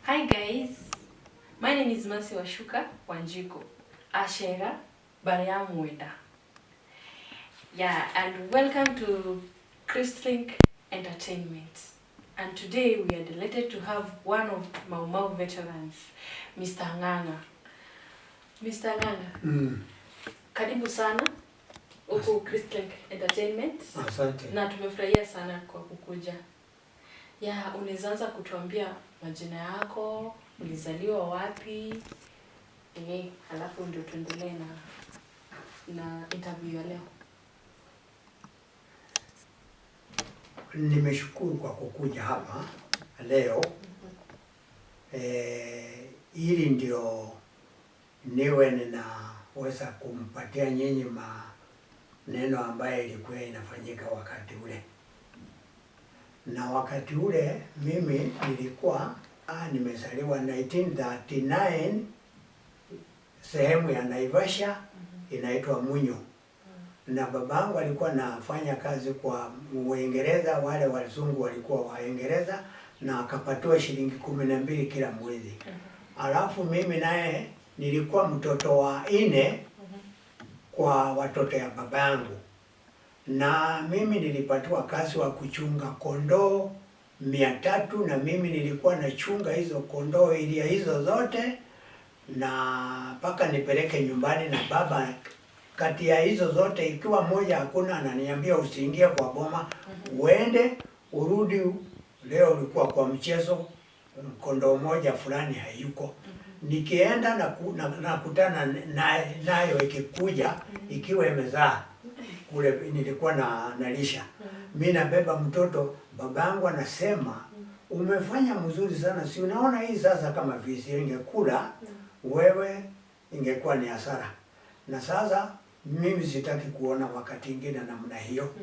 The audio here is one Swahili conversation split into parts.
Hi guys, my name is Mercy Wacuka Wanjiku, Ashera Baryamuenda. Yeah, and welcome to Christlink Entertainment. And today we are delighted to have one of Mau Mau veterans, Mr. Ng'ang'a. Mr. Ng'ang'a, karibu sana huku Christlink Entertainment. Asante. Na tumefurahia sana kwa kukuja. Ya, unaweza anza kutuambia majina yako, ulizaliwa wapi? Halafu ndio tuendelee na interview ya leo. Nimeshukuru kwa kukuja hapa leo ili ndio niwe ninaweza kumpatia nyinyi maneno ambayo ilikuwa inafanyika wakati ule. Na wakati ule mimi nilikuwa nimezaliwa 1939 sehemu ya Naivasha inaitwa Munyo. Na babangu alikuwa anafanya kazi kwa Uingereza, wale wazungu walikuwa Waingereza, na akapatiwa shilingi 12 kila mwezi. Alafu mimi naye nilikuwa mtoto wa 4 kwa watoto ya babangu, na mimi nilipatiwa kazi wa kuchunga kondoo 300, na mimi nilikuwa nachunga hizo kondoo ilia hizo zote na mpaka nipeleke nyumbani. Na baba kati ya hizo zote ikiwa moja hakuna, ananiambia usiingie kwa boma, uende urudi. Leo ulikuwa kwa mchezo, kondoo moja fulani hayuko. Nikienda nakutana nayo ikikuja ikiwa imezaa kule nilikuwa na nalisha. Mimi nabeba mtoto, babangu anasema umefanya mzuri sana, si unaona hii sasa kama visi ingekula wewe ingekuwa ni hasara. Na sasa mimi sitaki kuona wakati ingine namna hiyo.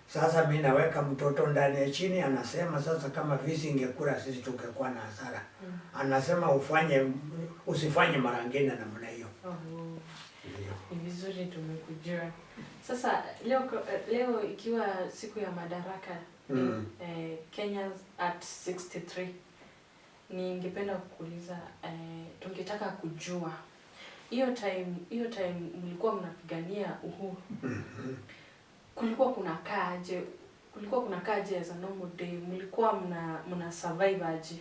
Sasa mimi naweka mtoto ndani ya chini, anasema sasa kama visi ingekula sisi tungekuwa na hasara. Anasema usifanye mara nyingine namna hiyo. Ni vizuri tumekujua. Sasa leo ikiwa siku ya Madaraka, Kenya at 63, ningependa kukuuliza, tungetaka kujua hiyo time mlikuwa mnapigania uhuru. Kulikuwa kunakaa aje? Kulikuwa kunakaa aje as a normal day? Mlikuwa mna survive aje?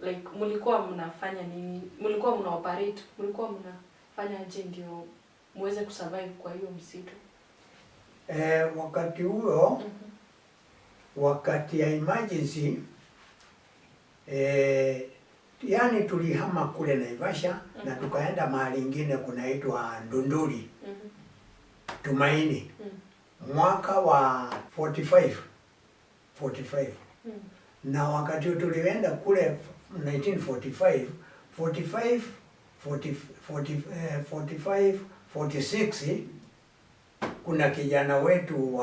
Like mlikuwa mnafanya nini? Mlikuwa mna operate? Mlikuwa mnafanya aje ndio muweze kusurvive kwa hiyo msitu? Wakati huo, wakati ya emergency, yani tulihama kule Naivasha na tukaenda mahali ingine kunaitwa Ndunduri, Tumaini, mwaka wa 45. Na wakati tulienda kule 1945, 45, 40, 40, 45, 46, kuna kijana wetu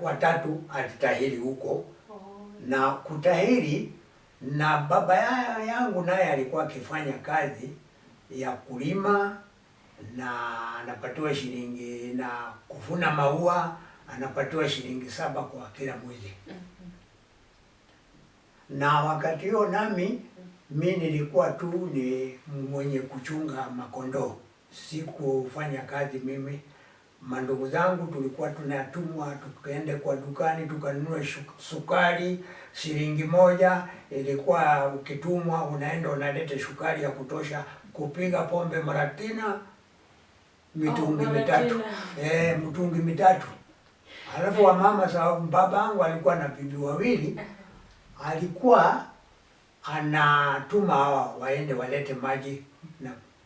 watatu alitahiri huko. Na kutahiri, na baba yangu naye alikuwa akifanya kazi ya kulima na anapatiwa shilingi, na kuvuna maua anapatiwa shilingi 7 kwa kila mwezi. Na wakati huo nami mi nilikuwa tu ni mwenye kuchunga makondoo, sikufanya kazi mimi. Mandugu zangu tulikuwa tunatumwa tukaende kwa dukani tukanunue sukari shilingi 1. Ilikuwa ukitumwa unaenda unaleta sukari ya kutosha kupiga pombe maratina mitungi Maratina. mitatu. Mitungi mitatu. Alafu wa mama sababu babangu alikuwa na bibi wawili, alikuwa anatuma hawa waende walete maji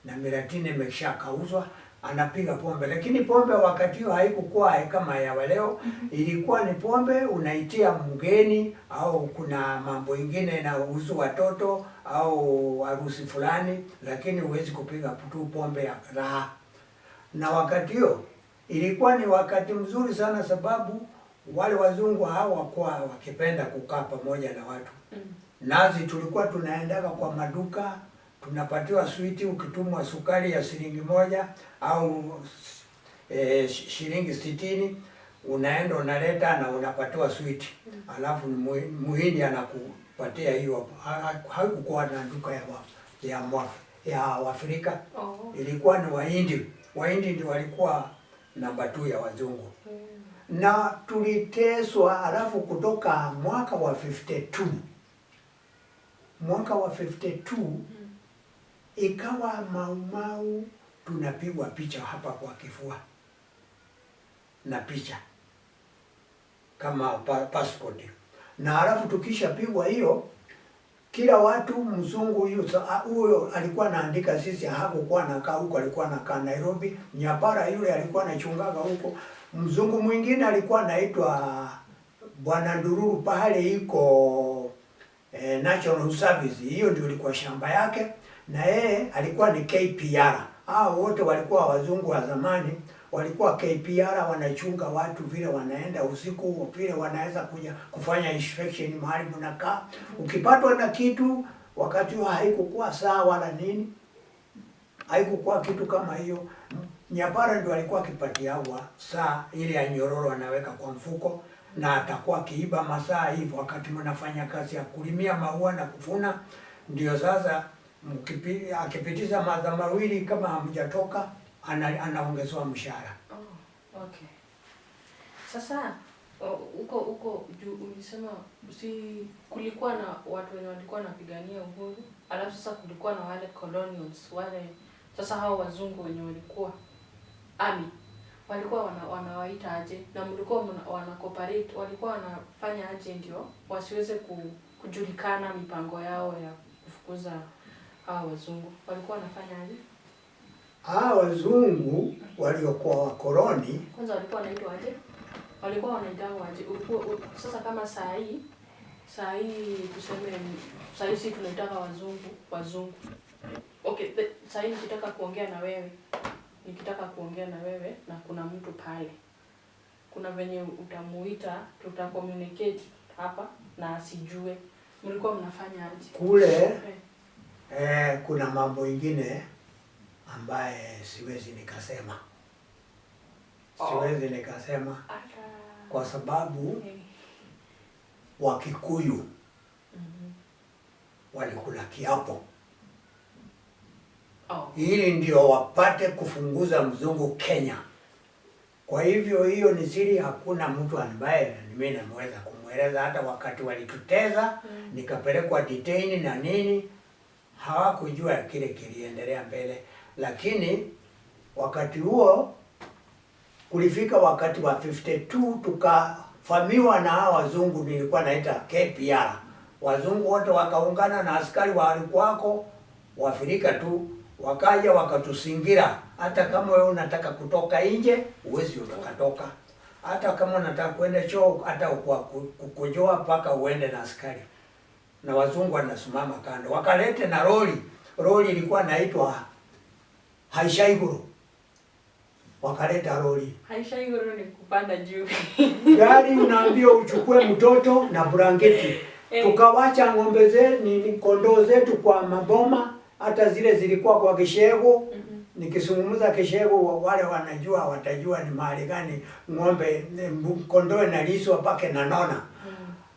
na miratini imeshakauzwa, anapiga pombe. Lakini pombe wakati huo haikukuwa kama ya leo. Ilikuwa ni pombe unaitia mgeni au kuna mambo ingine inahusu watoto au harusi fulani, lakini huwezi kupiga tu pombe ya raha. Na wakati huo ilikuwa ni wakati mzuri sana, sababu wale wazungu hawakuwa wakipenda kukaa pamoja na watu. Nazi tulikuwa tunaendaga kwa maduka, tunapatiwa switi, ukitumwa sukari ya shilingi 1 au shilingi 60, unaenda unaleta na unapatiwa switi. Alafu muhindi kutupatia hiyo. Haikukuwa na duka ya Waafrika. Oh. Ilikuwa ni Wahindi. Wahindi ndio walikuwa namba 2 ya wazungu. Na tuliteswa. Alafu kutoka mwaka wa 52, mwaka wa 52 ikawa Maumau tunapigwa picha hapa kwa kifua na picha kama passport. Na alafu tukishapigwa hiyo, kila watu mzungu huyo huyo alikuwa anaandika sisi, hakukuwa anakaa huko, alikuwa anakaa Nairobi. Nyapara yule alikuwa anachungaga huko. Mzungu mwingine alikuwa anaitwa Bwana Ndururu, pahali iko National Service, hiyo ndio ilikuwa shamba yake, na yeye alikuwa ni KPR. Hao wote walikuwa wazungu wa zamani, walikuwa KPR, wanachunga watu vile wanaenda usiku, vile wanaweza kuja kufanya inspection mahali mnakaa. Ukipatwa na kitu, wakati huo haikukuwa saa wala nini, haikukuwa kitu kama hiyo. Nyapara ndio alikuwa akipatia saa ile ya nyororo anaweka kwa mfuko, na atakuwa akiiba masaa hivyo wakati mnafanya kazi ya kulimia maua na kuvuna. Ndio sasa akipitisha masaa mawili kama hamjatoka, anaongezewa mshahara. Oh, okay. Sasa huko huko juu ulisema si kulikuwa na watu wenye walikuwa wanapigania uhuru, alafu sasa kulikuwa na wale colonials, wale sasa hao wazungu wenye walikuwa army walikuwa wanawaita aje, na mlikuwa wana cooperate, walikuwa wanafanya aje ndio wasiweze kujulikana mipango yao ya kufukuza hawa wazungu? Walikuwa wanafanya aje? Hawa wazungu waliokuwa wakoloni kwanza walikuwa wanaitwa aje? Walikuwa wanaitwa aje? Sasa kama saa hii tuseme saa hii sisi tunaitaka wazungu, wazungu. Okay, saa hii nikitaka kuongea na wewe, nikitaka kuongea na wewe na kuna mtu pale, kuna venye utamuita, tuta communicate hapa na asijue. Mlikuwa mnafanya aje? Kule, kuna mambo ingine ambaye siwezi nikasema. Siwezi nikasema kwa sababu Wakikuyu walikula kiapo ili ndio wapate kufunguza mzungu Kenya. Kwa hivyo hiyo ni siri, hakuna mtu ambaye mimi namweza kumweleza. Hata wakati walituteza nikapelekwa detain na nini, hawakujua kile kiliendelea mbele. Lakini wakati huo kulifika wakati wa 52 tukafamiwa na hawa wazungu, nilikuwa naita KPR. Wazungu wote wakaungana na askari walikuwako Waafrika tu, wakaja wakatusingira. Hata kama wewe unataka kutoka nje huwezi ukatoka, hata kama unataka kwenda choo, hata kwa kukojoa mpaka uende na askari, na wazungu wanasimama kando. Wakalete na lori, lori ilikuwa naitwa Haishaiguru, wakaleta lori. Haishaiguru ni kupanda juu. Gari unaambiwa uchukue mtoto na blanketi. Tukawacha ng'ombe zetu, ni kondoo zetu kwa maboma, hata zile zilikuwa kwa kishego. Nikizungumza kishego, wale wanajua watajua ni mahali gani ng'ombe kondoo inalishwa pake na nona.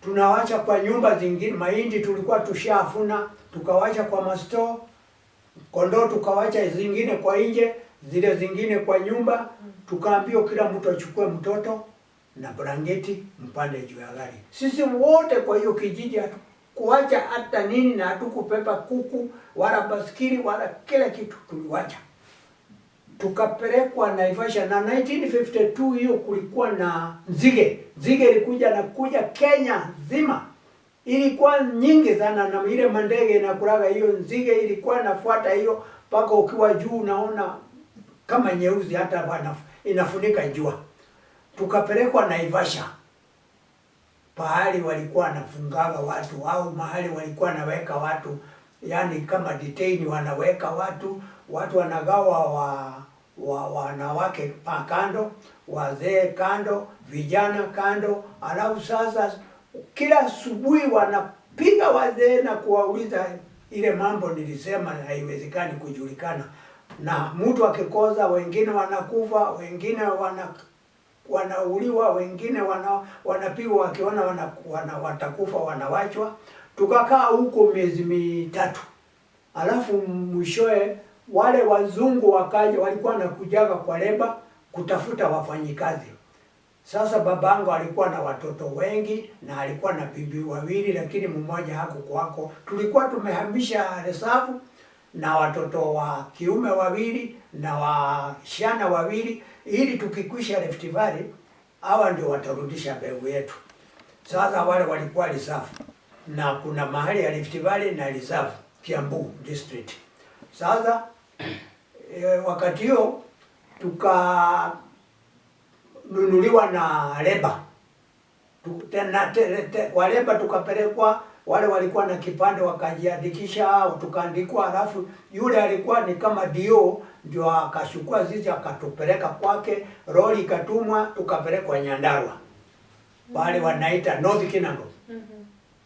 Tunawacha kwa nyumba zingine, mahindi tulikuwa tushafuna, tukawacha kwa masto, kondoo tukawacha zingine kwa nje, zile zingine kwa nyumba. Tukaambiwa kila mtu achukue mtoto na blanketi mpande juu ya gari. Sisi wote kwa hiyo kijiji hatukuacha hata nini, na hatukubeba kuku wala baskili wala kila kitu tuliwacha. Tukapelekwa Naivasha, na 1952 hiyo kulikuwa na nzige. Nzige ilikuja na kuja Kenya nzima. Ilikuwa nyingi sana, na ile mandege inakulaga hiyo nzige ilikuwa inafuata hiyo mpaka ukiwa juu unaona kama nyeusi, hata bana inafunika jua. Tukapelekwa Naivasha, pahali walikuwa wanafungaga watu au mahali walikuwa wanaweka watu, yani kama detain wanaweka watu, watu wanagawa wa wanawake pa kando, wazee kando, vijana kando. Alafu sasa kila asubuhi wanapiga wazee na kuwauliza ile mambo nilisema haiwezekani kujulikana. Na mtu akikosa, wengine wanakufa, wengine wanauliwa, wengine wanapigwa wakiona watakufa wanawachwa. Tukakaa huko miezi 3, alafu mwishoe wale wazungu wakaja, walikuwa wanakujaga kwa leba kutafuta wafanyikazi. Sasa babangu alikuwa na watoto wengi na alikuwa na bibi wawili, lakini mmoja hakukuwako. Tulikuwa tumehamisha reserve na watoto wa kiume wawili na wasichana wawili, ili tukikwisha Rift Valley hawa ndio watarudisha mbegu yetu. Sasa wale walikuwa reserve, na kuna mahali ya Rift Valley na reserve Kiambu district. Sasa wakati hiyo tukanunuliwa na leba kwa leba tukapelekwa. Wale walikuwa na kipande wakajiandikisha, tukaandikwa. Alafu yule alikuwa ni kama dio ndio akachukua zizi akatupeleka kwake, lori ikatumwa, tukapelekwa Nyandarua pale wanaita North Kinango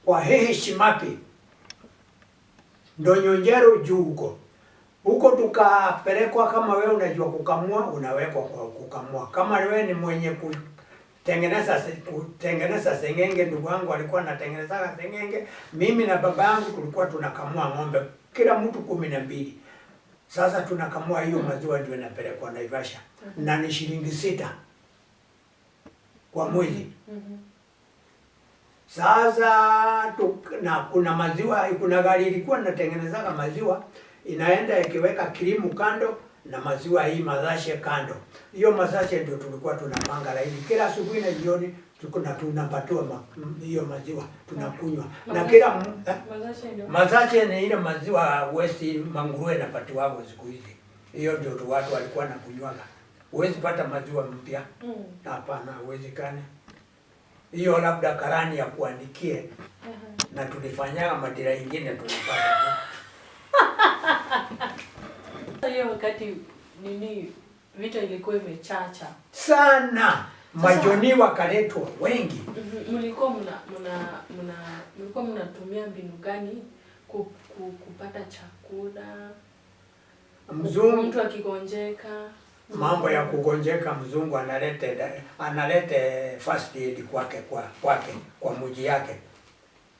kwa Hehe Shimapi Ndonyonjero juu huko huko tukapelekwa. Kama wewe unajua kukamua, unawekwa kwa kukamua. Kama wewe ni mwenye kutengeneza sengenge, ndugu yangu alikuwa anatengeneza sengenge, mimi na baba yangu tulikuwa tunakamua ng'ombe kila mtu 12. Sasa tunakamua hiyo maziwa ndio inapelekwa Naivasha na ni shilingi 6 kwa mwezi. Sasa na kuna maziwa, kuna gari ilikuwa inatengenezaga maziwa, inaenda ikiweka krimu kando na maziwa hii mazashe kando. Hiyo mazashe ndio tulikuwa tunapanga laini kila asubuhi na jioni, tunapatiwa hiyo maziwa tunakunywa. Na kila mazashe ni ile maziwa West manguruwe napatiwa siku hizi. Hiyo ndio tu watu walikuwa nakunywaga. Huwezi pata maziwa mpya. Hapana, huwezekani. Hiyo labda karani ya kuandikie. Na tulifanyaga madira ingine tulipata. Hiyo wakati nini vita ilikuwa imechacha sana, majoni wakaletwa wengi. Mlikuwa mlikuwa mnatumia mbinu gani kupata chakula? Mzungu mtu akigonjeka, mambo ya kugonjeka, mzungu analete first aid kwake kwa mji yake.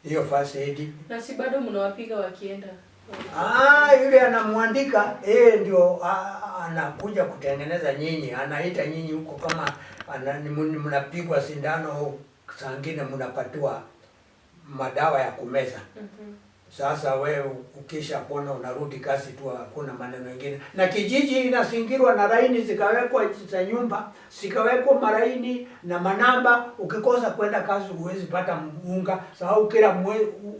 Hiyo first aid. Na si bado mnawapiga wakienda? Yule anamwandika yeye ndio anakuja kutengeneza nyinyi, anaita nyinyi huko kama mnapigwa sindano, saa nyingine mnapatiwa madawa ya kumeza. Sasa wewe ukisha pona unarudi kazi tu, hakuna maneno mengine. Na kijiji inazingirwa na laini zikawekwa za nyumba, zikawekwa maraini na manamba. Ukikosa kwenda kazi huwezi pata unga. Sababu kila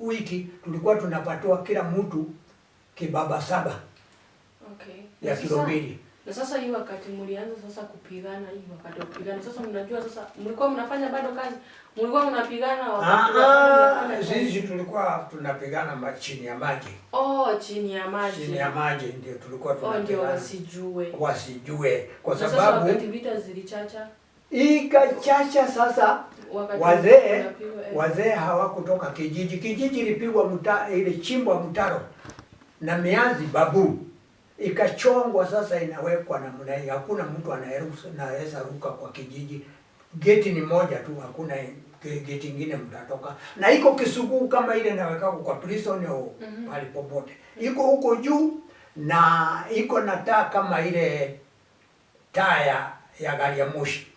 wiki tulikuwa tunapatiwa kila mtu kibaba 7. Okay. Ya kilo 2. Na sasa hii wakati mlianza sasa kupigana, hii wakati wa kupigana sasa, mnajua sasa mlikuwa mnafanya bado kazi, mlikuwa mnapigana wakati sisi tulikuwa tunapigana chini ya maji. Oh, chini ya maji. Chini ya maji ndio tulikuwa tunapigana. Oh, ndio wasijue. Wasijue kwa na sababu sasa wakati vita zilichacha. Ikachacha sasa wazee hawakutoka kijiji. Kijiji ilipigwa ilichimbwa mtaro na mianzi babu ikachongwa, sasa inawekwa namna hii. Hakuna mtu anaweza ruka kwa kijiji. Geti ni moja tu, hakuna geti nyingine mtatoka. Na iko kisuguu kama ile inawekwa kwa prison au pale popote. Iko huko juu na iko na taa kama ile taa ya gari ya moshi.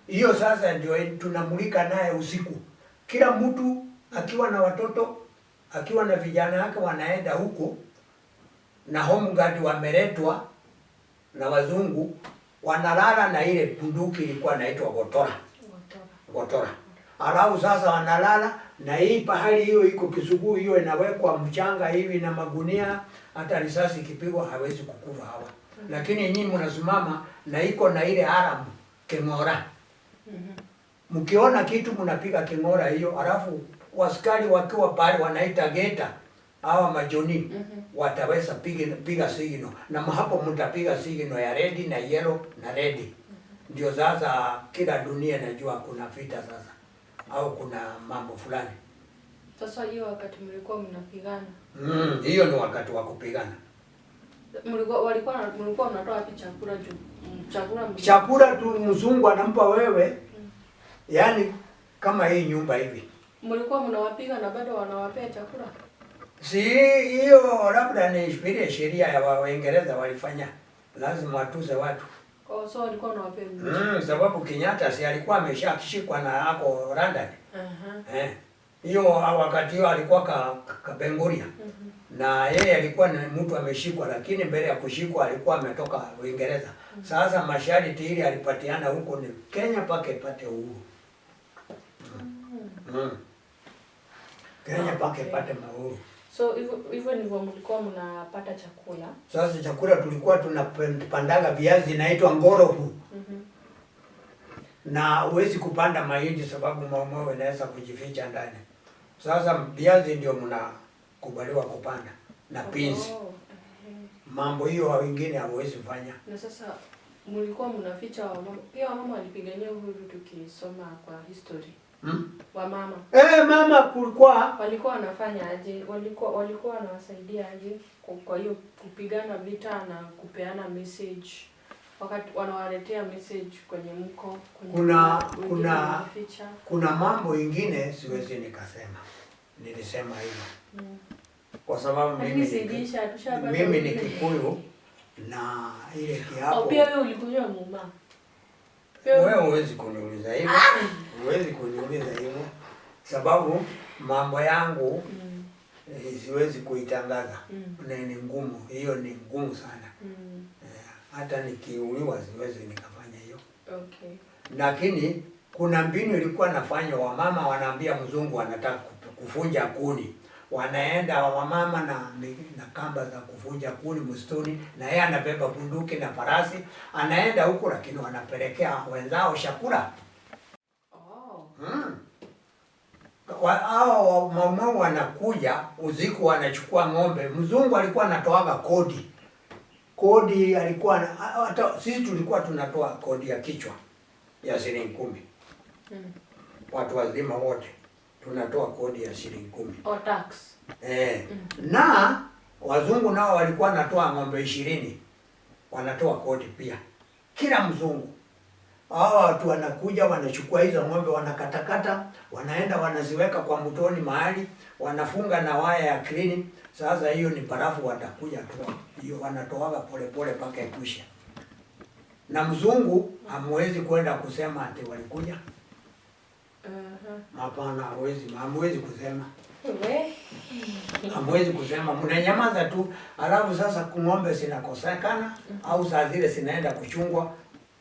Hiyo sasa ndio tunamulika naye usiku. Kila mtu akiwa na watoto, akiwa na vijana wake wanaenda huko, na home guard wameletwa na wazungu, wanalala na ile bunduki ilikuwa inaitwa gotora. Gotora. Alafu sasa wanalala na hii pahali hiyo iko kisuguu, hiyo inawekwa mchanga hivi na magunia, hata risasi ikipigwa hawezi kukufa hawa. Lakini nyinyi mnasimama na iko na ile alarm kengora. Mkiona kitu mnapiga kengora hiyo, alafu askari wakiwa pale wanaita geta hawa majoni wataweza piga signal, na hapo mtapiga signal ya red na yellow na red. Ndio sasa kila dunia najua kuna vita sasa au kuna mambo fulani. Sasa hiyo wakati mlikuwa mnapigana. Hiyo ni wakati wa kupigana. Mlikuwa mnatoa wapi chakula juu? Chakula chakula tu mzungu anampa wewe. Yaani kama hii nyumba hivi. Mlikuwa mnawapiga na bado wanawapea chakula? Si hiyo labda ni vile sheria ya Waingereza walifanya, lazima watuze watu. Oh, so walikuwa wanawapea mji. Sababu Kenyatta si alikuwa ameshashikwa na ako London. Aha. Eh. Hiyo wakati hiyo alikuwa Kapenguria. Na yeye alikuwa ni mtu ameshikwa, lakini mbele ya kushikwa alikuwa ametoka Uingereza. Sasa masharti ile alipatiana huko ni Kenya pake ipate uhuru. Kenya pake ipate uhuru. So hivyo hivyo ndivyo mlikuwa mnapata chakula. Sasa chakula tulikuwa tunapandaga viazi inaitwa ngorohu. Na huwezi kupanda mahindi sababu maumau inaweza kujificha ndani. Sasa viazi ndio mnakubaliwa kupanda na pinzi. Oh. Mambo hiyo wengine hawezi fanya. Na sasa mlikuwa mnaficha wamama. Pia wamama walipigania uhuru tukisoma kwa history. Wamama. Mama kulikuwa Walikuwa wanafanya aje? Walikuwa wanawasaidia aje kwa hiyo kupigana vita na kupeana message? Wakati wanawaletea message kwenye mko, kwenye wengine wanaficha. Kuna mambo ingine siwezi nikasema. Nilisema hivyo. Kwa sababu Lakini sidiisha, tushapata mimi ni ujumbe. Kikuyu na ile Oh, kiapo. pia wewe ulikunywa muma. Pia Wewe huwezi kuniuliza hivyo. Huwezi kuniuliza hivyo. Sababu mambo yangu siwezi kuitangaza. Na ni ngumu, hiyo ni ngumu sana. Hata nikiuliwa siwezi nikafanya hiyo. Lakini kuna mbinu ilikuwa nafanywa, wamama wanaambia mzungu anataka kufunja kuni. Wanaenda wamama na kamba za kufunja kuni msituni, na yeye anabeba bunduki na farasi, anaenda huko, lakini wanapelekea wenzao chakula. Hao Maumau wanakuja usiku wanachukua ng'ombe. Mzungu alikuwa anatoaga kodi. Kodi alikuwa hata sisi tulikuwa tunatoa kodi ya kichwa ya shilingi 10. Watu wazima wote tunatoa kodi ya shilingi 10. Oh, tax. Na wazungu nao walikuwa wanatoa ng'ombe 20. Wanatoa kodi pia. Kila mzungu. Hawa watu wanakuja wanachukua hizo ng'ombe wanakatakata, wanaenda wanaziweka kwa mtoni mahali, wanafunga na waya ya klini. Sasa hiyo ni barafu watakuja tu. Hiyo wanatoaga pole pole mpaka ikwishe. Na mzungu hamwezi kwenda kusema ati walikuja. Hapana, hamwezi kusema. We. Hamwezi kusema, mnanyamaza tu. Alafu sasa ng'ombe zinakosekana au saa zile zinaenda kuchungwa.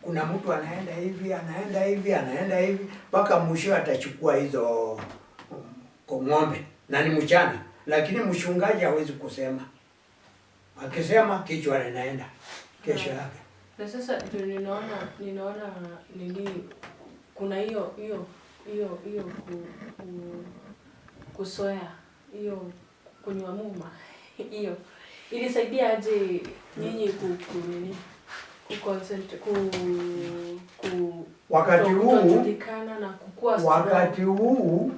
Kuna mtu anaenda hivi, anaenda hivi, anaenda hivi mpaka mwisho atachukua hizo ng'ombe na ni mchana, lakini mchungaji hawezi kusema. Akisema kichwa linaenda kesho yake. Na sasa ndio ninaona nini, kuna hiyo hiyo hiyo hiyo kusoya hiyo kunywa muma hiyo ilisaidia aje nyinyi ku nini ku concentrate ku ku Wakati huu kutojulikana na kukua strong? Wakati huu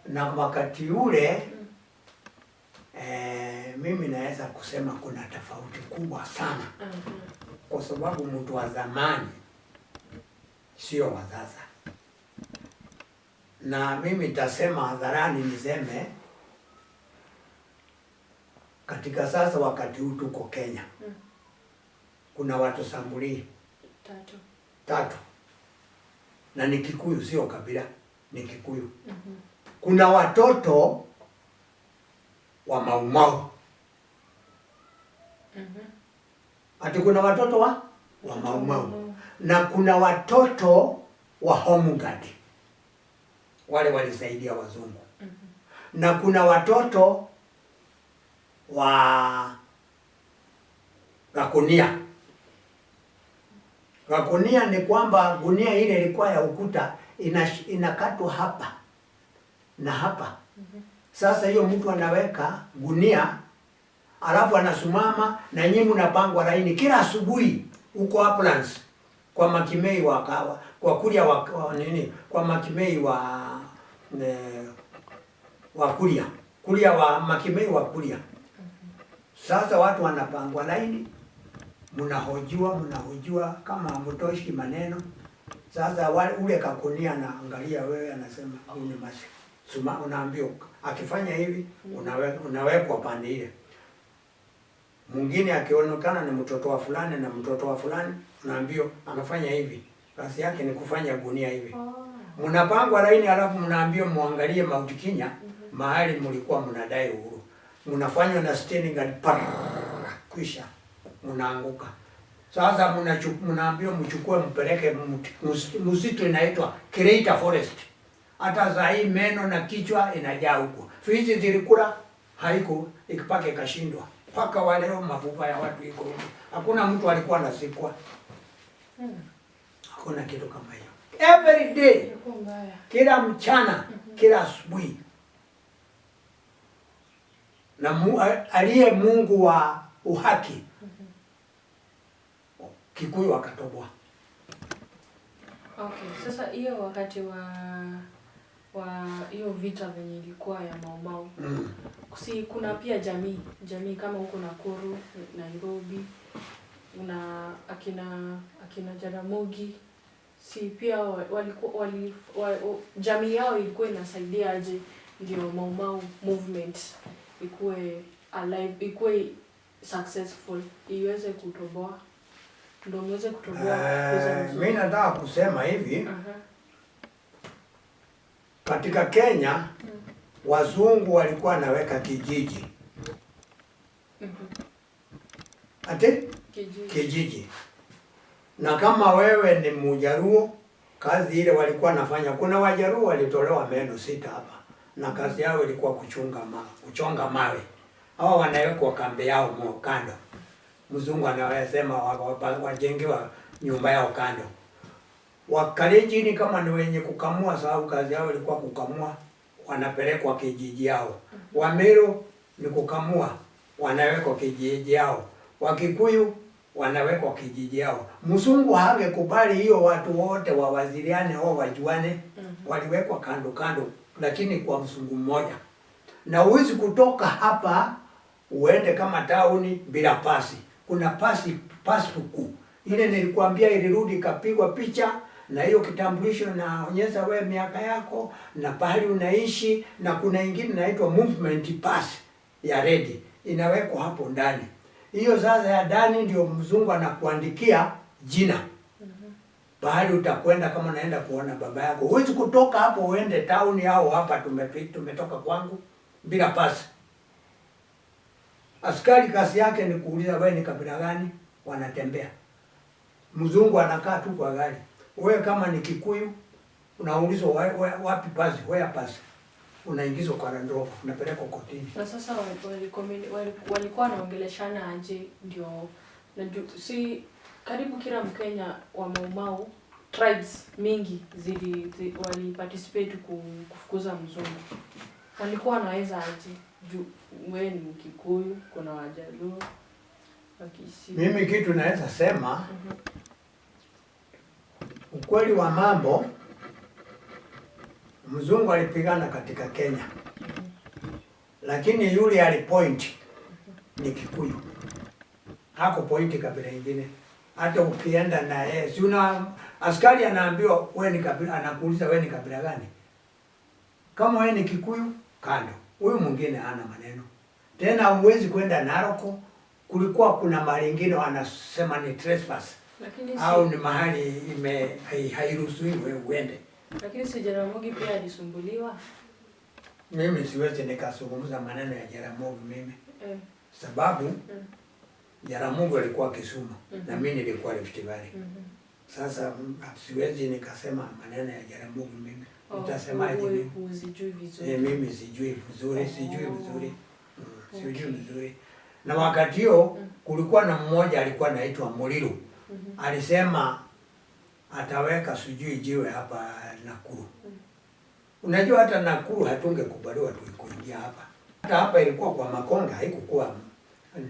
na wakati ule, mimi naweza kusema kuna tofauti kubwa sana, kwa sababu mtu wa zamani sio wa sasa. Na mimi nitasema hadharani, niseme katika sasa wakati huu tuko Kenya, kuna watu sampuli Tatu. tatu, na ni Kikuyu, sio kabila, ni Kikuyu. Kuna watoto wa Maumau. Ati kuna watoto wa Maumau na kuna watoto wa Home Guard, wale walisaidia wazungu, na kuna watoto wa Gakunia. Gakunia ni kwamba gunia ile ilikuwa ya ukuta inakatwa hapa na hapa. Sasa hiyo mtu anaweka gunia alafu anasimama na nyinyi mnapangwa laini kila asubuhi huko Uplands kwa Makimei wa kawa, kwa kulia wa nini, kwa Makimei wa kulia, kulia wa Makimei wa kulia. Sasa watu wanapangwa laini, mnahojiwa, mnahojiwa kama hamtoshi maneno. Sasa wale ule kakunia anaangalia wewe, anasema huyu ni Unaambiwa akifanya hivi unawekwa pande ile. Mwingine akionekana ni mtoto wa fulani na mtoto wa fulani, unaambiwa anafanya hivi, kazi yake ni kufanya gunia hivi. Mnapangwa laini, alafu mnaambiwa muangalie Mount Kenya mahali mlikuwa mnadai uhuru. Mnafanywa na standing and parrrr, kwisha mnaanguka. Sasa mnaambiwa mchukue mpeleke msitu inaitwa Kereita Forest. Hata saa hii meno na kichwa inajaa huko. Fisi zilikula haiko ikipaka ikashindwa. Mpaka wa leo mafupa ya watu iko huko. Hakuna mtu alikuwa anazikwa. Hakuna kitu kama hiyo. Every day, Ilikuwa mbaya. Kila mchana, kila asubuhi. Na aliye Mungu wa uhaki, Kikuyu akatoboa. Okay, sasa hiyo wakati wa hiyo vita venye ilikuwa ya Mau Mau. Si kuna pia jamii kama huko Nakuru, Nairobi, una akina Jaramogi, si pia walikuwa wali, wa, jamii yao ilikuwa inasaidia aje ndio Mau Mau movement ikuwe alive, ikuwe successful, iweze kutoboa, ndio muweze kutoboa kukuza mzuri. Mi nataka kusema hivi, katika Kenya wazungu walikuwa wanaweka kijiji. Ati? Kijiji. Kijiji. Na kama wewe ni Mjaluo, kazi ile walikuwa nafanya, kuna Wajaluo walitolewa meno 6 hapa, na kazi yao ilikuwa kuchonga mawe. Hawa wanawekwa kambi yao kando. Mzungu anawasema wajengewa nyumba yao kando. Wakalenjini kama ni wenye kukamua, sababu kazi yao ilikuwa kukamua, wanapelekwa kijiji yao. Wameru ni kukamua, wanawekwa kijiji yao. Wakikuyu wanawekwa kijiji yao. Mzungu hangekubali hiyo watu wote wawaziriane au wajuane, waliwekwa kando kando, lakini kwa mzungu mmoja. Na huwezi kutoka hapa uende kama tauni bila pasi. Kuna passport ile nilikwambia ilirudi ikapigwa picha na hiyo kitambulisho inaonyesha wewe miaka yako na pahali unaishi, na kuna ingine inaitwa movement pass ya red inawekwa hapo ndani. Hiyo sasa ya ndani ndio mzungu anakuandikia jina pahali utakwenda kama unaenda kuona baba yako. Huwezi kutoka hapo uende town au hapa tumetoka kwangu bila pasi. Askari kazi yake ni kuuliza wewe ni kabila gani, wanatembea. Mzungu anakaa tu kwa gari. Wewe kama ni Kikuyu unaulizwa wapi pasi, where pasi. Unaingizwa kwa Land Rover, unapelekwa kotini. Na sasa walikuwa wanaongeleshana aje ndio na si karibu kila Mkenya wa Mau Mau tribes mingi wali participate kufukuza mzungu. Walikuwa wanaweza aje? Juu wewe ni Mkikuyu, kuna Wajaluo, Wakisii. Mimi kitu naweza sema, ukweli wa mambo, mzungu alipigana katika Kenya. Lakini yule alipoint ni Kikuyu. Hakupoint kabila ingine. Hata ukienda na yeye, si una askari anaambiwa wewe ni kabila, anakuuliza wewe ni kabila gani? Kama wewe ni Kikuyu, kando. Huyu mwingine hana maneno. Tena huwezi kwenda Narok. Kulikuwa kuna mahali ingine wanasema ni trespass. Lakini si, au ni mahali hairuhusiwi wewe uende. Lakini si Jaramogi pia alisumbuliwa? Mimi siwezi nikazungumza maneno ya Jaramogi mimi. Sababu Jaramogi alikuwa Kisumu na mimi nilikuwa Rift Valley. Sasa siwezi nikasema maneno ya Jaramogi mimi. Oh, Nitasemaje wewe mimi? huzijui vizuri. Mimi sijui vizuri, sijui vizuri. Sijui vizuri. Na wakati huo kulikuwa na mmoja alikuwa anaitwa Muliru. Alisema ataweka sijui jiwe hapa Nakuru. Unajua hata Nakuru hatungekubaliwa tu kuingia hapa. Hata hapa ilikuwa kwa Makonga, haikukuwa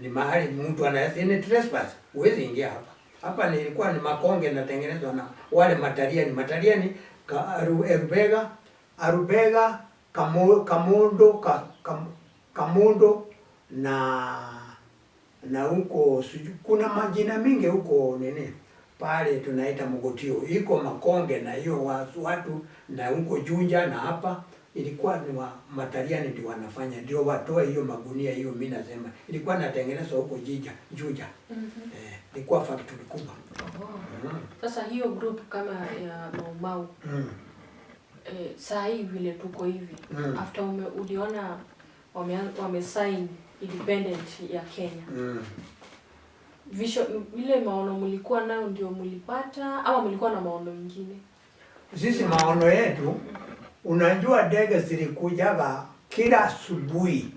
ni mahali mtu anaweza, ni trespass, huwezi ingia hapa. Hapa nilikuwa ni Makonge natengenezwa na wale Matariani, Matariani ka, Aru, Arubega, Arubega, Kamondo, ka, Kam, Kamondo na huko sijui kuna majina mingi huko nini pale tunaita Mogotio, iko Makonge na hiyo watu na huko Juja na hapa Ilikuwa ni wa Mataliani ndio wanafanya, ndio watoe hiyo magunia hiyo. Mimi nasema ilikuwa natengenezwa huko Jija, Juja. Eh, ilikuwa factory kubwa. Oh. Sasa hiyo group kama ya Mau Mau, saa hii vile tuko hivi, after uliona wame sign independent ya Kenya, vision vile maono mlikuwa nayo ndio mlipata ama mlikuwa na maono mengine? Sisi maono yetu, unajua ndege zilikujaga kila asubuhi,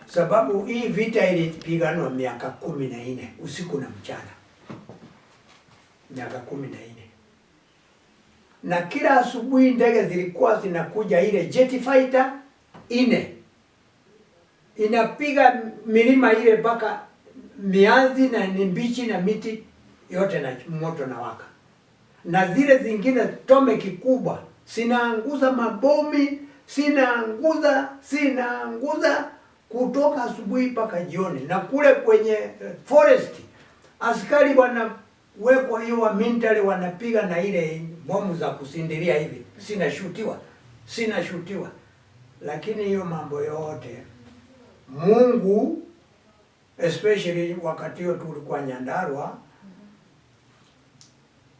sababu hii vita ilipiganwa miaka 14 usiku na mchana, miaka 14, na kila asubuhi ndege zilikuwa zinakuja, ile jet fighter ine inapiga milima ile mpaka mianzi na ni mbichi na miti yote na moto na waka, na zile zingine atomic kubwa zinaanguza mabomi, zinaanguza zinaanguza kutoka asubuhi mpaka jioni. Na kule kwenye forest askari wanawekwa hiyo wa military wanapiga na ile bomu za kusindilia hivi, zinashutiwa zinashutiwa. Lakini hiyo mambo yote Mungu, especially wakati hiyo tulikuwa Nyandarua,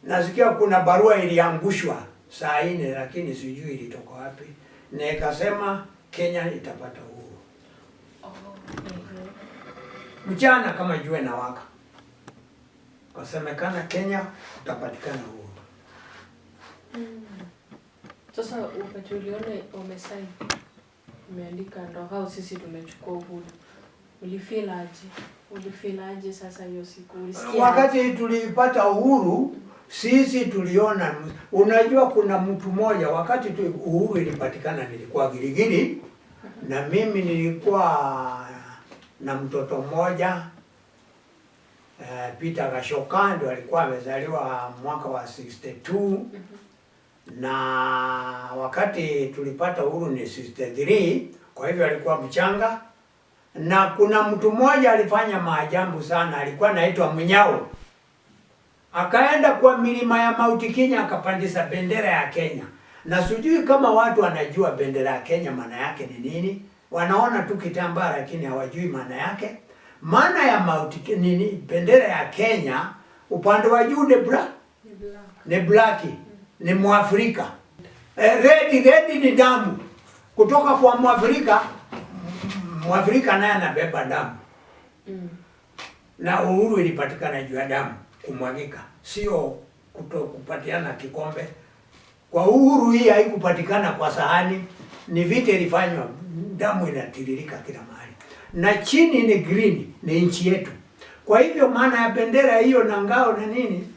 nasikia kuna barua iliangushwa saa 4, lakini sijui ilitoka wapi, na ikasema Kenya itapata uhuru. Oh, Mchana kama jua inawaka, kasemekana Kenya utapatikana uhuru. Sasa wakati uliona wamesign, umeandika ndo hao sisi tumechukua uhuru, ulifeel aje? Ulifeel aje sasa hiyo siku? Ulisikia aje? Wakati tulipata uhuru sisi tuliona, unajua kuna mtu mmoja wakati tu uhuru ilipatikana, nilikuwa Giligili na mimi nilikuwa na mtoto mmoja, Peter Gashoka ndio alikuwa amezaliwa mwaka wa 62, na wakati tulipata uhuru ni 63, kwa hivyo alikuwa mchanga. Na kuna mtu mmoja alifanya maajabu sana, alikuwa anaitwa Mnyao. Akaenda kwa milima ya Mount Kenya akapandisha bendera ya Kenya, na sijui kama watu wanajua bendera ya Kenya maana yake ni nini. Wanaona tu kitambaa, lakini hawajui maana yake. Maana ya Mount nini, bendera ya Kenya, upande wa juu ni black, Ni black. Ni black, ni Mwafrika. Red red ni damu kutoka kwa Mwafrika. Mwafrika naye anabeba damu na uhuru ilipatikana juu ya damu kumwagika, sio kuto kupatiana kikombe. Kwa uhuru hii haikupatikana kwa sahani, ni vita ilifanywa, damu inatiririka kila mahali. Na chini ni green, ni nchi yetu. Kwa hivyo maana ya bendera hiyo na ngao na nini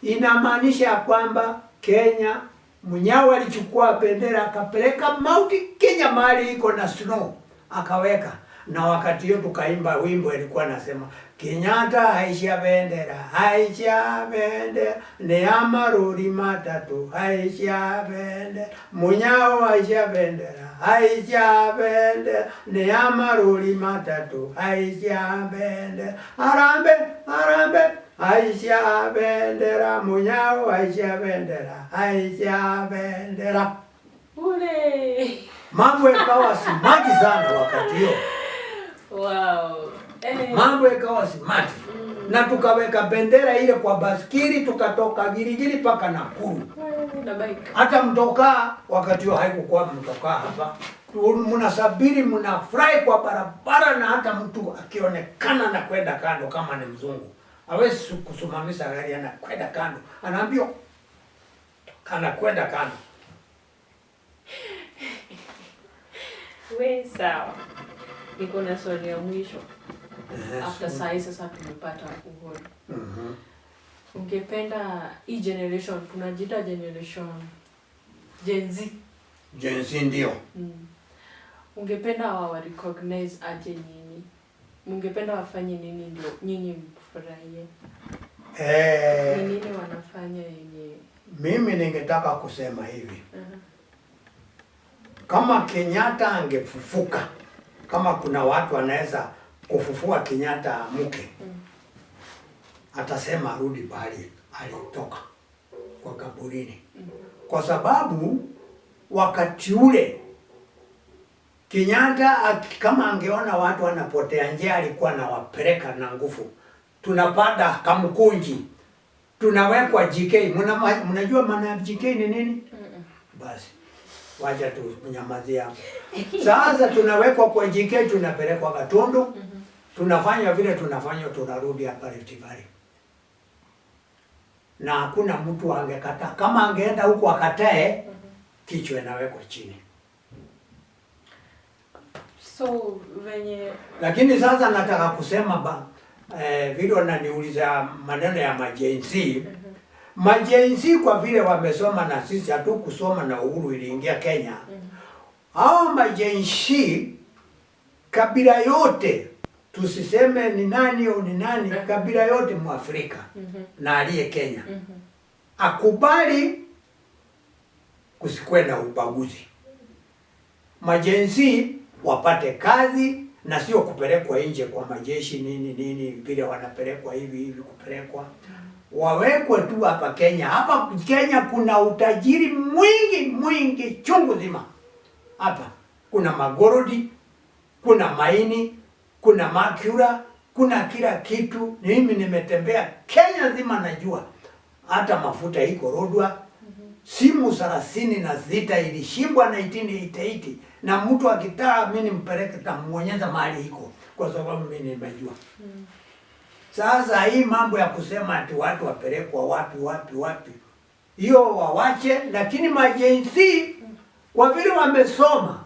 inamaanisha ya kwamba Kenya, Munyao alichukua bendera akapeleka Mount Kenya mahali iko na snow akaweka, na wakati hiyo tukaimba wimbo ilikuwa nasema Kenyatta haisha bendera, haisha bendera ni ya maruri matatu, haisha bendera. Munyao haisha bendera, haisha bendera ni ya maruri matatu, haisha bendera. Harambee, harambee, haisha bendera. Munyao haisha bendera, haisha bendera. Ule. Mambo yakawa smart sana wakati hiyo. Wow. Mambo yakawa smart. Na tukaweka bendera ile kwa baskili, tukatoka Giligili mpaka Nakuru. Na bike. Hata mtokaa wakati huo haikukuwa mtokaa hapa, mnasafiri mnafurahi kwa barabara, na hata mtu akionekana na kwenda kando kama ni mzungu hawezi kusimamisha gari, anakwenda kando, anaambiwa anakwenda kando. We sawa. Niko na swali ya mwisho. After saa hii sasa tumepata uhuru. Ungependa hii generation, tunajiita generation Gen Z. Gen Z ndio. Ungependa wa recognize aje nyinyi? Mungependa wafanye nini ndio nyinyi mfurahie? Ni nini wanafanya yenye Mimi ningetaka kusema hivi. Kama Kenyatta angefufuka, kama kuna watu wanaweza kufufua Kenyatta amuke, atasema arudi pahali alitoka kwa kaburini, kwa sababu Wakati ule Kenyatta kama angeona watu wanapotea njia, alikuwa anawapeleka na nguvu. Tunapanda Kamkunji, tunawekwa GK. Mnajua maana ya GK ni nini? Basi wacha tu nyamazie hapo. Sasa tunawekwa kwa GK, tunapelekwa Gatundu, tunafanya vile tunafanya, tunarudi hapa Rift Valley, na hakuna mtu angekataa. Kama angeenda huko akatae, kichwa inawekwa chini. So venye Lakini sasa nataka kusema vile wananiuliza maneno ya ma-Gen Z. Ma-Gen Z kwa vile wamesoma na sisi hatukusoma na uhuru iliingia Kenya. Hao ma-Gen Z, kabila yote, tusiseme ni nani au ni nani, kabila yote Mwafrika na aliye Kenya akubali kusikuwe na ubaguzi. Ma-Gen Z wapate kazi na sio kupelekwa nje kwa majeshi nini nini, vile wanapelekwa hivi hivi kupelekwa, wawekwe tu hapa Kenya. Hapa Kenya kuna utajiri mwingi mwingi chungu zima. Hapa kuna magorodi, kuna maini, kuna mercury, kuna kila kitu. Mimi nimetembea Kenya nzima, najua hata mafuta iko Lodwar. Simu 36 ilishimbwa 1988 na mtu akitaka mimi nimpeleke, tamuonyesha mahali iko, kwa sababu mimi nimejua. Sasa hii mambo ya kusema ati watu wapelekwa wapi wapi wapi, hiyo wawache, lakini ma-Gen Z kwa vile wamesoma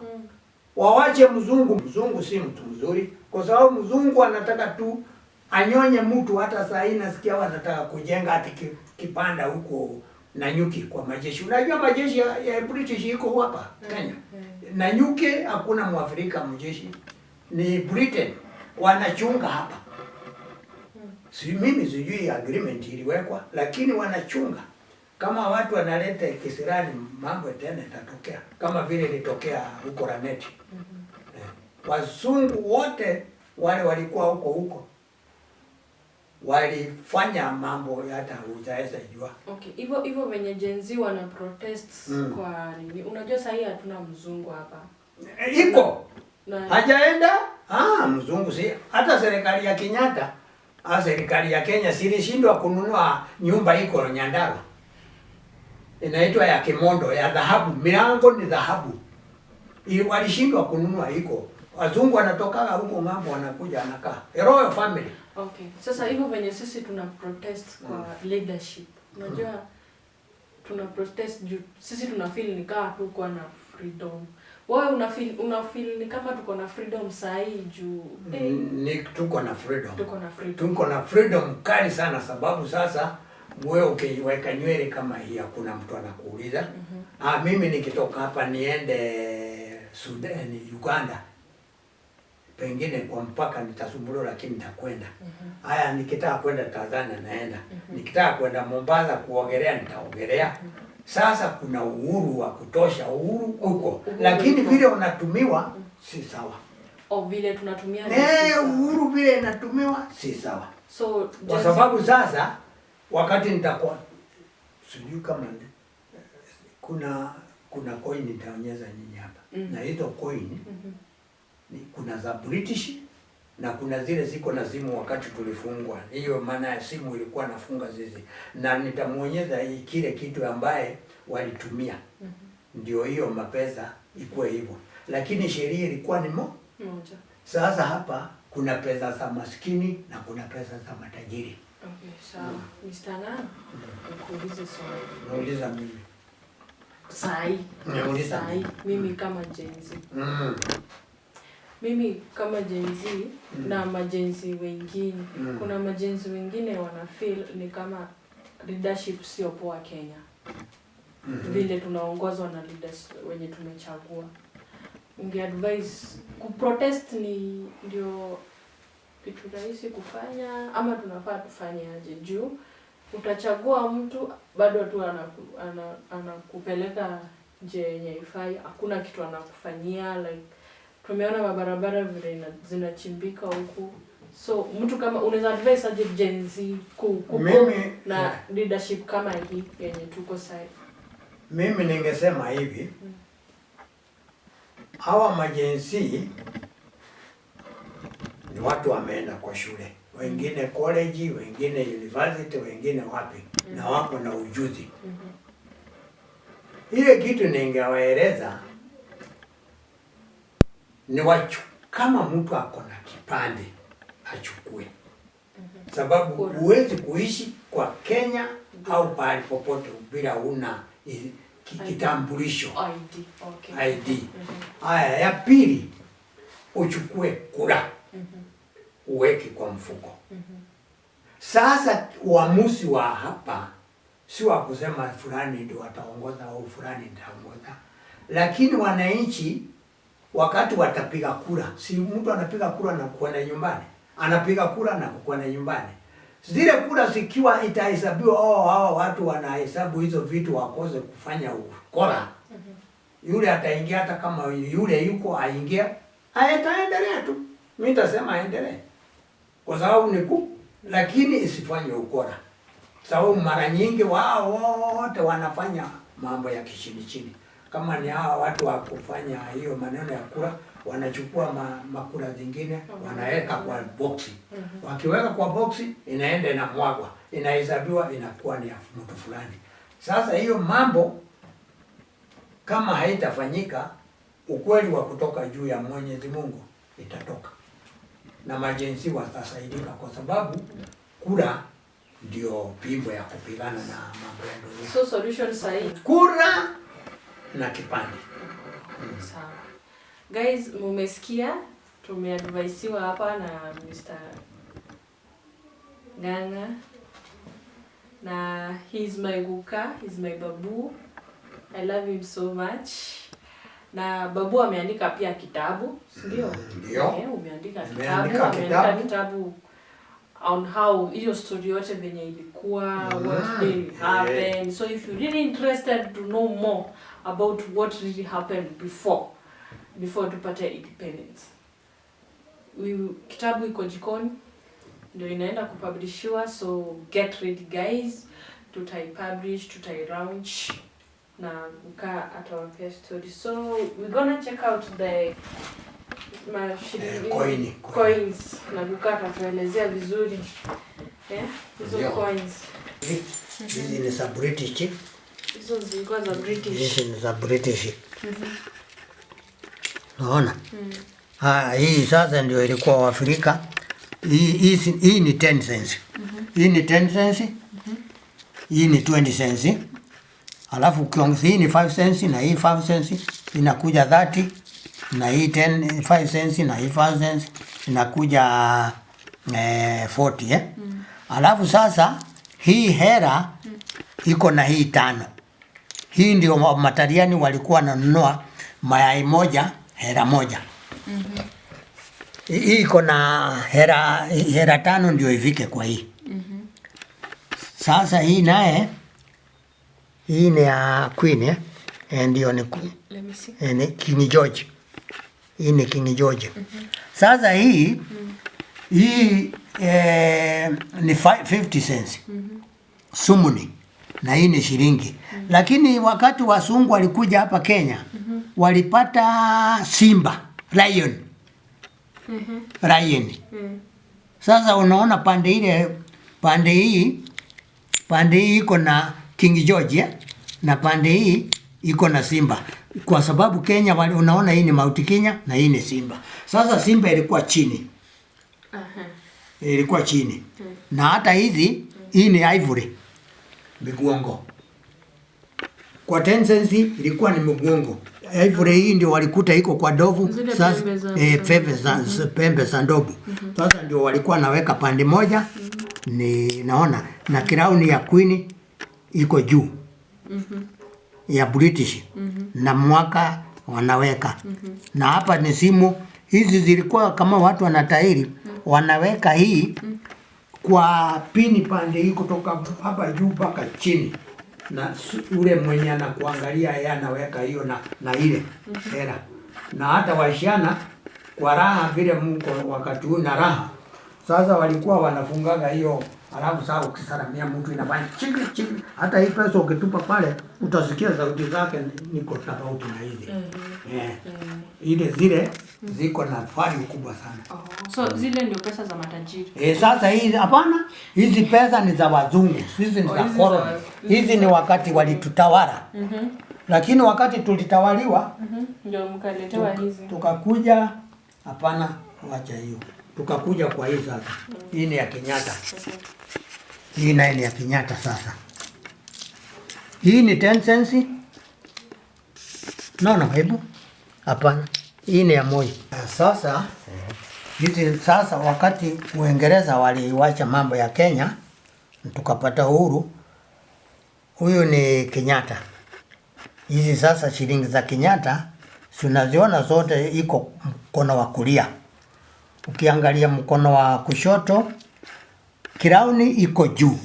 wawache mzungu. Mzungu si mtu mzuri, kwa sababu mzungu anataka tu anyonye mtu. Hata saa hii nasikia wanataka kujenga ati kibanda huko Nanyuki kwa majeshi. Unajua majeshi ya British iko hapa Kenya. Nanyuki hakuna Mwafrika mjeshi, ni Britain wanachunga hapa. Si mimi sijui agreement iliwekwa, lakini wanachunga. Kama watu wanaleta kisirani, mambo tena itatokea kama vile ilitokea huko Lanet. Wazungu wote wale walikuwa huko huko walifanya mambo hata hujaweza jua. Okay, hivyo hivyo venye Gen Z wana protest kwa nini? Unajua sahii hatuna mzungu hapa. Iko Na hajaenda. Ah, mzungu si hata serikali ya Kenyatta, serikali ya Kenya silishindwa kununua nyumba iko Nyandarua, inaitwa ya Kimondo ya dhahabu, milango ni dhahabu. Walishindwa kununua iko. Wazungu wanatokaga huko ng'ambo, wanakuja anakaa. A royal family. Okay. Sasa hivyo venye sisi tuna protest kwa leadership. Unajua tuna protest juu sisi tuna feel ni kama tuko na freedom. Wewe una feel ni kama tuko na freedom saa hii juu Ni tuko na freedom. Tuko na freedom. Tuko na freedom kali sana, sababu sasa wewe ukiweka nywele kama hii hakuna mtu anakuuliza. Ah, mimi nikitoka hapa niende Sudan, Uganda, pengine kwa mpaka nitasumbuliwa, lakini nitakwenda. Haya, nikitaka kwenda Tanzania naenda. Nikitaka kwenda Mombasa kuogelea nitaogelea. Sasa kuna uhuru wa kutosha, uhuru uko, Uhuru lakini uko. Vile unatumiwa si sawa. O vile tunatumia ni si sawa. Uhuru vile inatumiwa si sawa. So Kwa sababu sasa wakati nitakuwa sijui kama kuna coin nitaonyesha nyinyi hapa na hizo coin ni kuna za British na kuna zile ziko na simu wakati tulifungwa. Hiyo maana ya simu ilikuwa nafunga zizi, na nitamuonyesha hii kile kitu ambaye walitumia ndio hiyo mapesa ikuwe hivyo, lakini sheria ilikuwa ni Moja. Sasa hapa kuna pesa za maskini na kuna pesa za matajiri. Okay, sawa. Mr. Ng'ang'a, nikuulize swali. Nauliza mimi. Sahi. Nauliza Sahi, mimi kama Gen Z. Mimi kama Gen Z na ma-Gen Z wengine. Kuna ma-Gen Z wengine wana feel ni kama leadership sio poa Kenya. Vile tunaongozwa na leaders wenye tumechagua. Ungeadvise kuprotest ni ndio kitu rahisi kufanya ama tunafaa tufanye aje? Juu utachagua mtu bado tu anakupeleka nje yenye ifai, hakuna kitu anakufanyia. Like tumeona mabarabara vile zinachimbika huku, so mtu kama unaweza advise aje Gen Z ku na leadership kama hii yenye tuko sasa? Mimi ningesema hivi. Hawa ma-Gen Z ni watu wameenda kwa shule, wengine college, wengine university, wengine wapi, na wako na ujuzi. Ile kitu ningewaeleza ni wachu, kama mtu ako na kipande achukue, sababu Kura. Huwezi kuishi kwa Kenya au pahali popote bila una kitambulisho. ID. Okay. ID. Haya, ya pili uchukue kura uweke kwa mfuko. Sasa uamuzi wa hapa si wa kusema fulani ndio wataongoza au fulani nitaongoza, lakini wananchi wakati watapiga kura, si mtu anapiga kura na kwenda nyumbani, anapiga kura na kwenda nyumbani. Zile kura zikiwa itahesabiwa, oh, hawa watu wanahesabu hizo vitu wakose kufanya ukora, yule ataingia, hata kama yule yuko aingia, ataendelea tu. Mimi nitasema aendelee kwa sababu ni ku, lakini isifanye ukora, sababu mara nyingi wao wote wanafanya mambo ya kichini chini. Kama ni hawa watu wa kufanya hiyo maneno ya kura, wanachukua makura zingine wanaweka kwa boksi. Wakiweka kwa boksi, inaenda inamwagwa, inahesabiwa, inakuwa ni ya mtu fulani. Sasa hiyo mambo kama haitafanyika, ukweli wa kutoka juu ya Mwenyezi Mungu itatoka na ma-Gen Z watasaidika, kwa sababu kura ndio pimbo ya kupigana na mambo ya dunia. So solution sahihi. Kura na kipande. Sawa. Guys, mumesikia tumeadvisiwa hapa na Mr. Ng'ang'a na he's my guka, he's my babu. I love him so much. Na babu ameandika pia kitabu, si ndio? Ndio. Eh, umeandika kitabu, Nimeandika ameandika kitabu. Kitabu on how hiyo story yote venye ilikuwa, what really happened. So if you're really interested to know more about what really happened before tupate independence, kitabu iko jikoni ndio inaenda kupublishiwa, so get ready guys, tutaipublish, tutailaunch na guka atawapea story. So we're gonna check out the mashilingi, Eh, coin, coin. coins na guka atatuelezea vizuri, eh, hizo Ndio. coins. Hizi ni za British. Hizo zilikuwa za British. Hizi ni za British. Unaona? Ah, hii sasa ndio ilikuwa Waafrika. Hii ni 10 cents. Hii ni 10 cents. Hii ni 20 cents. Alafu ukiongeza hii ni 5 cents na hii 5 cents inakuja 30, na hii 10 5 cents na hii 5 cents inakuja 40, eh. Alafu sasa hii hera iko na hii tano. Hii ndio Mataliani walikuwa wananunua mayai moja hera moja. Hii iko na hera tano ndio ifike kwa hii. Sasa hii naye, hii ni ya Queen, eh? Eh, ndio ni Queen. Let me see. Eh, ni King George. Hii ni King George. Sasa hii ni 50 cents. Sumuni na hii ni shilingi. Lakini wakati wasungu walikuja hapa Kenya, walipata simba, lion. Lion. Sasa unaona pande ile, pande hii iko na King George, eh? Na pande hii iko na simba. Kwa sababu Kenya wali, unaona hii ni Mount Kenya na hii ni simba. Sasa simba ilikuwa chini. Ilikuwa chini. Na hata hizi, hii ni ivory. Miguongo. Kwa 10 cents ilikuwa ni mgongo. Ivory hii ndio walikuta iko kwa ndovu. Zile Sasa pembe za- pembe za ndovu. Sasa ndio walikuwa naweka pande moja. Ni naona na crown ya Queen iko juu ya British na mwaka wanaweka, na hapa ni simu. Hizi zilikuwa kama watu wanatairi, wanaweka hii kwa pini pande hii kutoka hapa juu mpaka chini, na ule mwenye anakuangalia yeye anaweka hiyo na ile hela. Na hata wasichana kwa raha vile mko wakati huu na raha sasa, walikuwa wanafungaga hiyo Alafu sasa ukisalamia mtu inafanya chiki chiki. Hata hii pesa ukitupa pale utasikia sauti zake niko tofauti na hizi. Eh. Ile zile ziko na value kubwa sana. Oh. So zile ndio pesa za matajiri. Eh, sasa hizi hapana, hizi pesa ni za wazungu, hizi ni Oh, za hizi za koloni. Hizi ni wakati walitutawala. Lakini wakati tulitawaliwa Ndio mkaletewa hizi. tukakuja, hapana, wacha hiyo. Tukakuja kwa hii sasa. Hii ni ya Kenyatta. Hii naye ni ya Kenyatta sasa. Hii ni 10 cents. No, no, hebu. Hapana. Hii ni ya Moi. Sasa hizi sasa, wakati Uingereza waliwacha mambo ya Kenya, tukapata uhuru. Huyu ni Kenyatta. Hizi sasa shilingi za Kenyatta si unaziona zote, iko mkono wa kulia. Ukiangalia mkono wa kushoto, crown iko juu.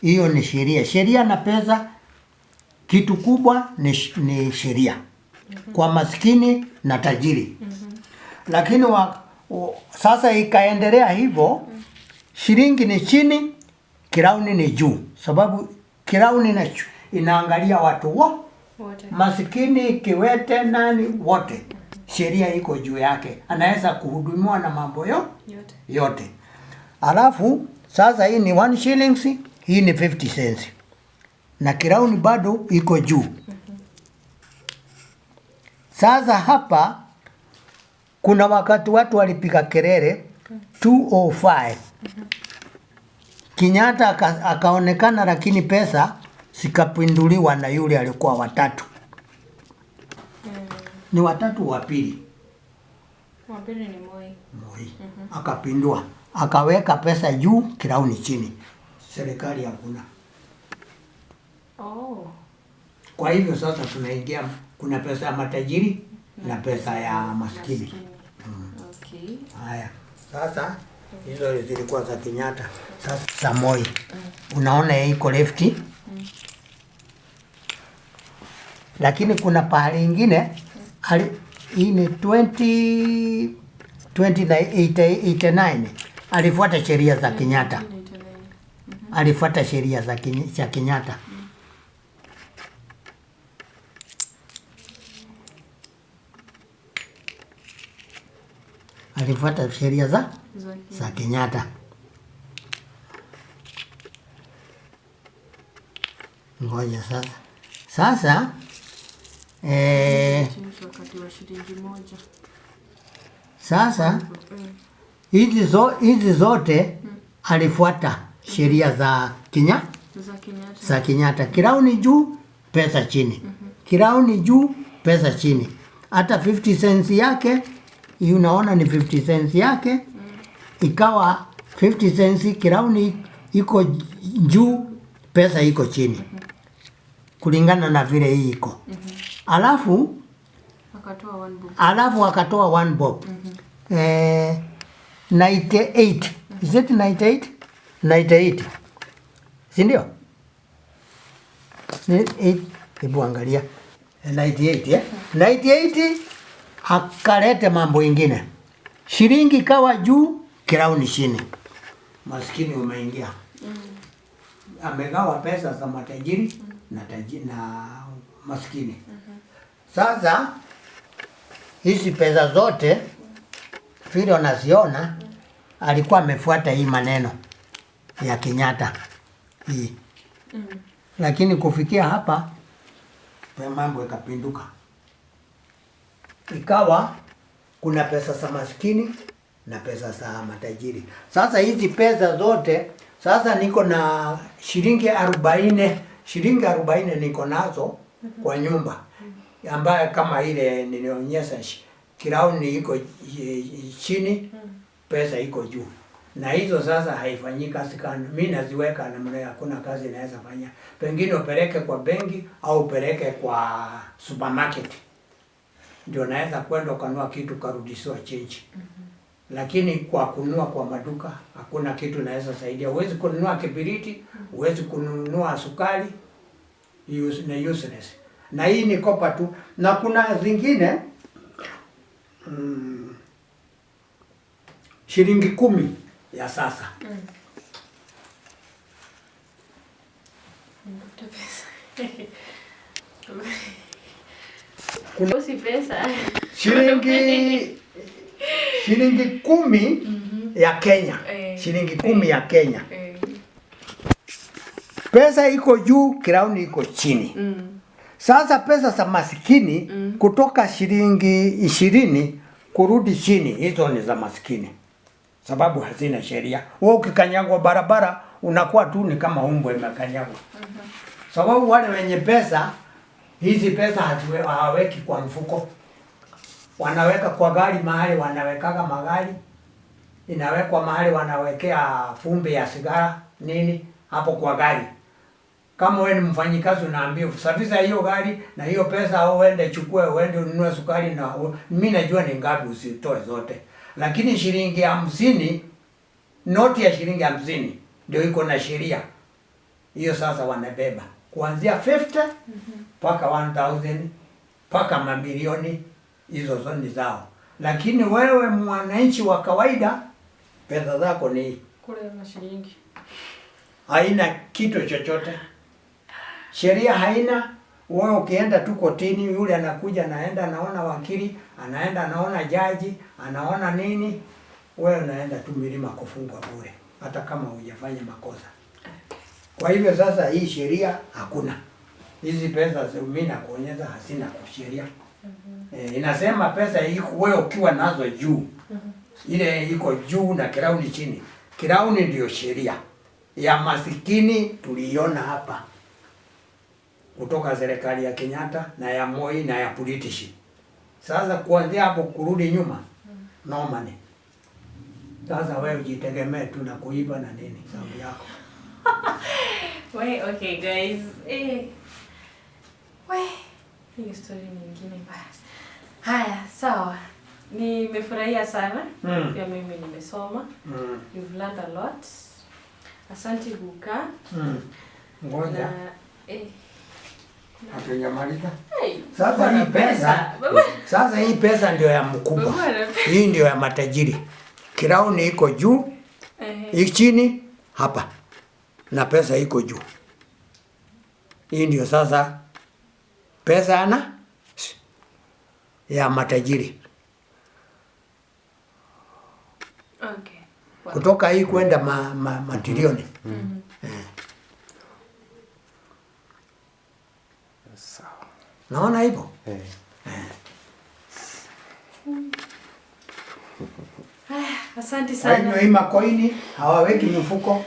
Hiyo ni sheria. Sheria na pesa, kitu kubwa ni sheria kwa maskini na tajiri. Lakini sasa ikaendelea hivyo, shilingi ni chini, crown ni juu, sababu crown inaangalia watu Wote. masikini, kiwete, nani, wote. Sheria iko juu yake, anaweza kuhudumiwa na mambo Yote. yote. Alafu sasa hii ni 1 shillings, hii ni 50 cents na crown bado iko juu. Sasa hapa kuna wakati watu walipiga kelele 205 Kenyatta akaonekana, lakini pesa zikapinduliwa na yule alikuwa watatu. Ni watatu wa pili. Wa pili ni Moi. Moi akapindua, akaweka pesa juu, crown chini, serikali hakuna. Oh. Kwa hivyo sasa tunaingia, kuna pesa ya matajiri na pesa ya maskini. Maskini. Okay. Haya, sasa hizo zilikuwa za Kenyatta. Sasa za Moi unaona iko left, lakini kuna pahali ingine hii ni 20 2089 alifuata sheria za Kenyatta, alifuata sheria za Kenyatta. Alifuata sheria za Kenyatta. Ngoja sasa. Sasa Wakati wa shilingi moja. Sasa hizi zote alifuata sheria za Za Kenyatta. za Kenyatta. Crown juu, pesa chini. Crown juu, pesa chini. Hata 50 cents yake, hii unaona ni 50 cents yake, ikawa 50 cents, crown iko juu, pesa iko chini. Kulingana na vile hii iko. Alafu Akatoa one bob. Alafu akatoa one bob. 98. Is it 98? 98. Si ndio? Ni eight. Hebu angalia. 98, eh? 98 akalete mambo ingine. Shilingi ikawa juu, crown chini. Maskini umeingia. Amegawa pesa za matajiri na maskini. Sasa hizi pesa zote vile unaziona, alikuwa amefuata hii maneno ya Kenyatta hii. Lakini kufikia hapa mambo ikapinduka, ikawa kuna pesa za maskini na pesa za matajiri. Sasa hizi pesa zote sasa niko na shilingi 40, shilingi 40 niko nazo kwa nyumba, ambayo kama ile nilionyesha, crown iko chini, pesa iko juu. Na hizo sasa haifanyi kazi kando. Mimi naziweka namna hiyo, hakuna kazi naweza fanya. Pengine upeleke kwa benki au upeleke kwa supermarket, ndio naweza kwenda ukanunua kitu ukarudishiwa change. Lakini kwa kununua kwa maduka hakuna kitu naweza saidia. Huwezi kununua kibiriti, huwezi kununua sukari, ni useless. Na hii ni copper tu. Na kuna zingine shilingi 10 ya sasa. Tafuta pesa. Kuna- Usi pesa. Shilingi 10 ya Kenya. Shilingi 10 ya Kenya. Pesa iko juu, crown iko chini. Sasa pesa za masikini kutoka shilingi 20 kurudi chini, hizo ni za masikini, sababu hazina sheria. Wewe ukikanyagwa barabara unakuwa tu ni kama umbwa imekanyagwa. Sababu wale wenye pesa, hizi pesa hawaweki kwa mfuko, wanaweka kwa gari, mahali wanawekaga magari, inawekwa mahali wanawekea fumbi ya sigara nini hapo kwa gari. Kama wewe ni mfanyikazi unaambiwa safisha hiyo gari na hiyo pesa, au uende chukue uende ununue sukari, na mimi najua ni ngapi, usitoe zote. Lakini shilingi 50, noti ya shilingi 50 ndio iko na sheria hiyo. Sasa wanabeba kuanzia 50 mpaka 1000 mpaka mamilioni, hizo zote ni zao. Lakini wewe mwananchi wa kawaida, pesa zako ni Kule mashilingi. haina kitu chochote, sheria haina. Wewe ukienda tu kotini, yule anakuja anaenda anaona wakili, anaenda anaona jaji, anaona nini, wewe unaenda tu milima kufungwa bure, hata kama hujafanya makosa. Kwa hivyo sasa hii sheria hakuna. Hizi pesa mimi nakuonyesha hazina sheria. Inasema pesa iko wewe ukiwa nazo juu. Ile iko juu na crown chini. Crown ndio sheria ya masikini tuliiona hapa kutoka serikali ya Kenyatta na ya Moi na ya British. Sasa kuanzia hapo kurudi nyuma, no money. Sasa wewe ujitegemee tu na kuiba na nini sababu yako. We, okay guys. We, hii story nyingine mbaya. Haya, sawa. Nimefurahia sana. Pia mimi nimesoma. You've learned a lot. Asante Guka. Ngoja. Na, Hatujamaliza. Hey, Sasa baba hii ana pesa, Baba, sasa hii pesa ndio ya mkubwa. baba ana pesa. Hii ndio ya matajiri. Crown iko juu, hii chini hapa. Na pesa iko juu. Hii ndio sasa pesa ana ya matajiri. Okay. Wow. Kutoka hii kwenda matrilioni. Sawa. Naona hivyo? Asante Kwa hivyo sana. hii makoini hawaweki mifuko.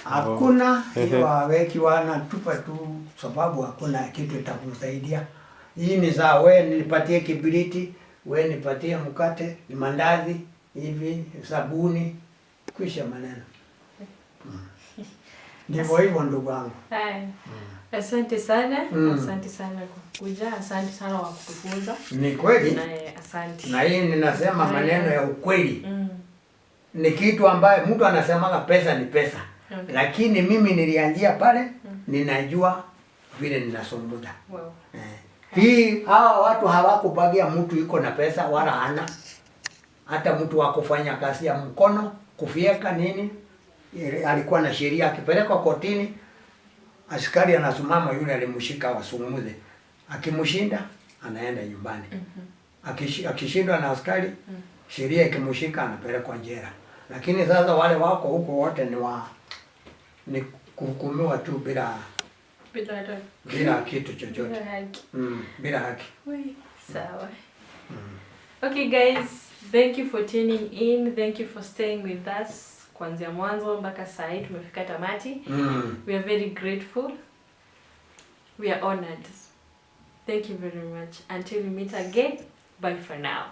Hakuna hiyo hawaweki, wanatupa tu sababu hakuna kitu itakusaidia. Hii ni za we nipatie kibiriti, we nipatie mkate, ni mandazi hivi, sabuni, kwisha maneno. Ndivyo hivyo ndugu wangu. Haya. Asante sana. Asante sana kwa kuja, asante sana kwa kutufunza. Ni kweli. Na asante. Na hii ninasema maneno ya ukweli. Ni kitu ambaye mtu anasemaga pesa ni pesa. Lakini mimi nilianzia pale, ninajua vile ninasumbuka. Wow. Hii hawa watu hawakubagia mtu yuko na pesa wala hana. Hata mtu wa kufanya kazi ya mkono, kufieka nini, alikuwa na sheria, akipelekwa kotini askari anasimama, yule alimshika wasungumuze. Akimshinda anaenda nyumbani. Akishindwa na askari, sheria ikimshika anapelekwa jela. Lakini sasa wale wako huko wote ni kuhukumiwa tu Bila hata bila kitu chochote. bila haki. Bila haki. We, sawa. Okay guys, thank you for tuning in. Thank you for staying with us. Kuanzia mwanzo mpaka saa hii tumefika tamati. We are very grateful. We are honored. Thank you very much. Until we meet again, bye for now.